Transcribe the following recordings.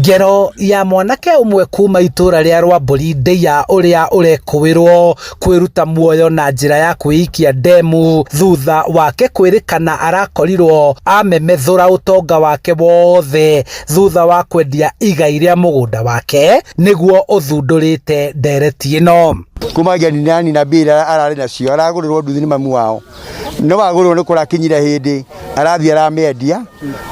Ngero ya mwanake ũmwe kuma itũra rĩa Rwambũri Ndeiya ũrĩa ũrekũĩrwo kwĩruta muoyo na njĩra ya kwĩikia ndemu thutha wake kwĩrĩkana arakorirwo amemethũra ũtonga wake wothe thutha wa kwendia igai rĩa mũgũnda wake nĩguo ũthundũrĩte ndereti ĩno. Kuma nani na mbia ararĩ nacio aragũrĩrwo nduthi nĩ mamu wao no wagũrĩrwo nĩ kũrakinyire hĩndĩ arathiĩ aramĩendia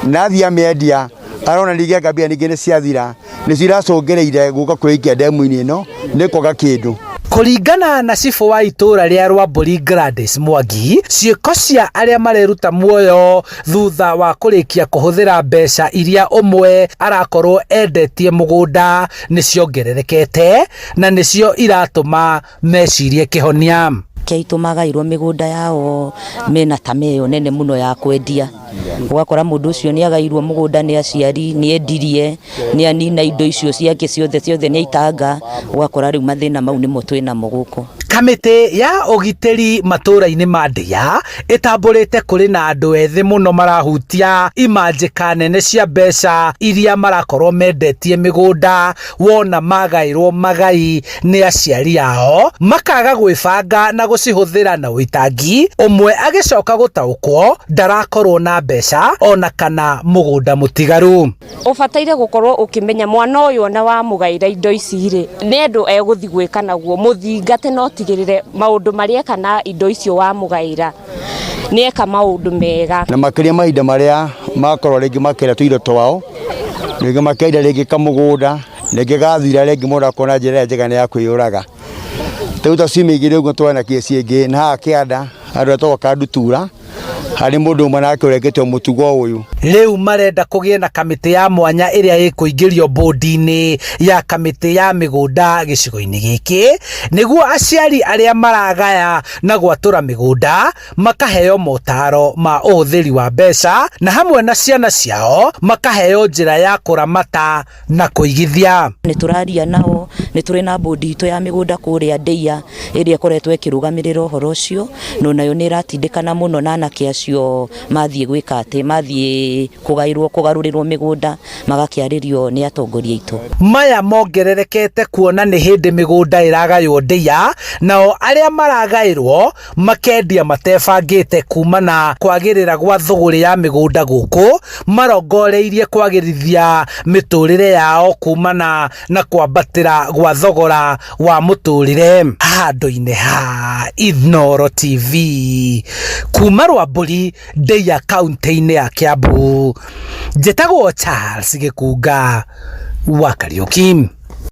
na athiĩ amĩendia arona ningĩ anga mbia ningĩ nĩ ciathira nĩcio iracũngĩrĩire gũka kwĩikia ndemu-inĩ ĩno nĩ kwaga kĩndũ. Kũringana na cibũ wa itũra rĩa Rwambũri Gladys Mwangi, ciĩko cia arĩa mareruta muoyo thutha wa kũrĩkia kũhũthĩra mbeca iria ũmwe arakorwo endetie mũgũnda nĩ ciongererekete na nĩcio iratũma mecirie kĩhonia. Ke aitũ magairwo mĩgũnda yao mena tamaa ĩyo nene mũno ya kwendia. Ũgakora mũndũ ũcio nĩ agairwo mũgũnda nĩ aciari, nĩ endirie, nĩ anina indo icio ciake ciothe ciothe nĩ aitanga, ũgakora rĩu mathĩna mau nĩmo twĩnamo gũkũ. Kamĩtĩ ya ũgitĩri matũra-inĩ ma Ndeiya ĩtambũrĩte kũrĩ na andũ ethĩ mũno marahutia imanjĩka nene cia mbeca iria marakorwo mendetie mĩgũnda wona magaĩrwo magai nĩ aciari ao makaga gwĩbanga na gũcihũthĩra na ũitangi, ũmwe agĩcoka gũtaũkwo ndarakorwo na mbeca ona kana mũgũnda mũtigaru. Ũbataire gũkorwo ũkĩmenya mwana ũyũ ona wamũgaĩra indo ici rĩ, nĩ ũndũ egũthiĩ gwĩka naguo, mũthingate na ũtigĩrĩre maũndũ marĩa eka na indo icio wamũgaĩra nĩ eka maũndũ mega. Na makĩria mahinda marĩa makorwo rĩngĩ makĩrĩa tũindo twao, rĩngĩ makĩendia rĩngĩ kamũgũnda, rĩngĩ gathira rĩngĩ mũndũ akona njĩra ĩrĩa njega nĩ ya kwĩyũraga. Rĩu ta ciumia igĩrĩ ũguo twana kĩci ĩngĩ na haha kĩanda handũ hetagwo Kandutura harĩ mũndũ ũmwe nake ũrekĩte mũtugo ũyũ. Rĩu marenda kũgĩe na kamĩtĩ ya mwanya ĩrĩa ĩkũingĩrio bũndi-inĩ ya kamĩtĩ ya mĩgũnda gĩcigo-inĩ gĩkĩ nĩguo aciari arĩa maragaya na gwatũra mĩgũnda makaheo motaro ma ũhũthĩri wa mbeca na hamwe na ciana ciao makaheo njĩra ya kũramata na kũigithia. Nĩ tũraria nao, nĩ tũrĩ na bũndi itũ ya mĩgũnda kũrĩa Ndeiya ĩrĩa ĩkoretwo ĩkĩrũgamĩrĩra ũhoro ũcio, na onayo nĩ ĩratindĩkana mũno na anake acio mathiĩ gwĩka atĩ, mathiĩ kũgaĩrwo kũgarũrĩrwo mĩgũnda magakĩarĩrio nĩ atongoria aitũ. Maya mongererekete kuona nĩ hĩndĩ mĩgũnda ĩragaywo Ndeiya, nao arĩa maragaĩrwo makendia matebangĩte kumana kwagĩrĩra gwa thũgũrĩ ya mĩgũnda gũkũ marongoreirie kwagĩrithia mĩtũrĩre yao kumana na kwambatĩra gwa thogora wa mũtũrĩre. Handũ-inĩ ha Inooro TV kuma Rwambũri Ndeiya kaunti-inĩ ya Kiambu, njĩtagwo Charles Gĩkunga wa Kariũki.